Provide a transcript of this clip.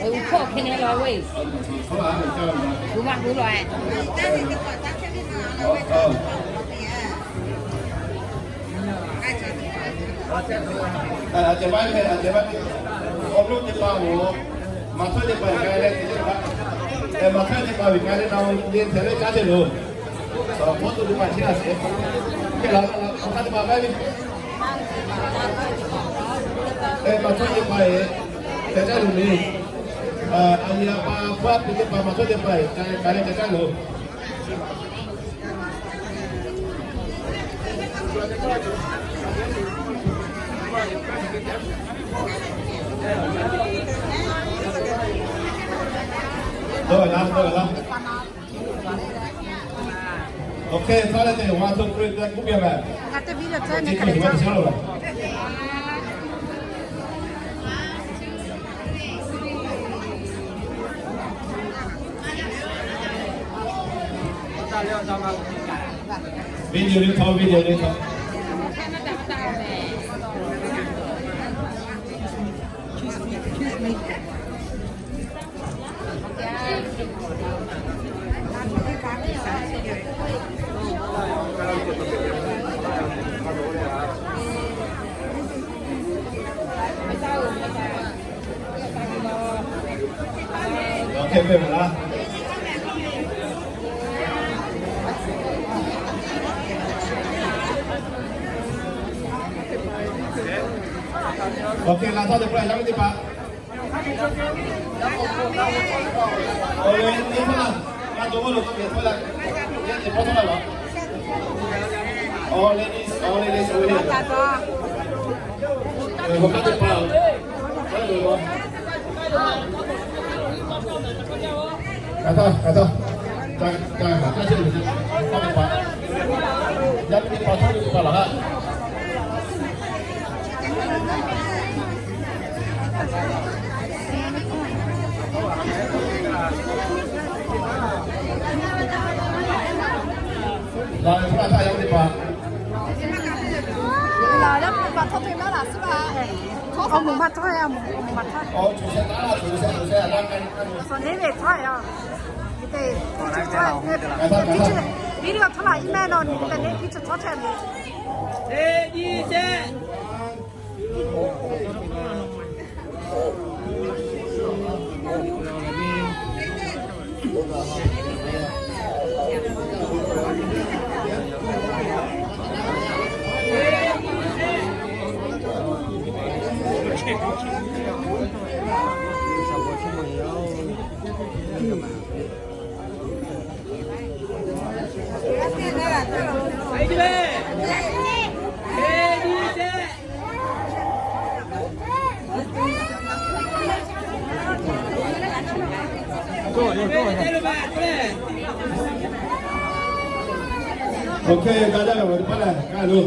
Uˬ hpawˇ hk'e ne law ve. Uˬ maˇ hu law e. Awˬ lawn teˇ hpaˍ-oˬ, maˍ htawˇ teˇ hpaˍ ve k'ai leh, maˍ htawˇ teˇ hpaˍ ve k'ai leh na-o, le hpehꞈ ve caˇ te loˬ. Awˬ hpawˇ to teˇ hpaˍ chi a sheˍ, hk'e la, awˬ hk'aˇ teˇ hpaˍ k'ai ve, maˍ htawˇ teˇ hpaˍ ve hpehꞈ caˇ loˬ le. A yehˬ a pa hpu a pi teˇ hpaˍ maˍ htawˇ teˇ hpaˍ ve k'ai leh hpehꞈ caˇ loˬ. Dawˇ laˇ, dawˇ laˇ. Awˬ hk'e htaˇ leh te, one, two, three, teˇ g'aˇ k'oˆ piˇ a ve. Ngaˬ teˇ video ceh naˬ kaꞈ te caˇ loˬ. Video le htawˇ, video le htawˇ. Awˬ hk'e laˬ htaˇ teˇ hpaˍ yaˇ miˇ teˇ hpaˍ. Awˬ leh teˇ hpaˍ, a to g'aˇ lo hk'a hpehꞈ htaˇ la, yaˇ teˇ hpaˍ htaˇ la laˬ. Awˬ leh, awˬ leh leh sha ve le. Awˬ hk'aˇ teˇ hpaˍ. Ka htaˇ, ka htaˇ. Ka, ka, ka, ka, ka, ka, ka, ka, ka, ka, ka, ka, ka, ka, ka, ka, ka, ka, ka, ka, Laˬ ve hpu la htaˇ yaˇ teˇ hpaˍ. Laˬ yaˇ teˇ hpaˍ htawˇ te maˇ laˬ suh la. Awˬ moˍ maˇ htawˇ, awˬ moˍ maˇ htawˇ. Awˬ neˉ ve htawˇ a. Video htawˇ la iˉ mehˇ nawˬ neˉ te neˉ picture htawˇ chehˇ ve. Awˬ hk'e, ka jaˇ ve awˬ ve teˇ hpaˍ lehˬ, ka lo.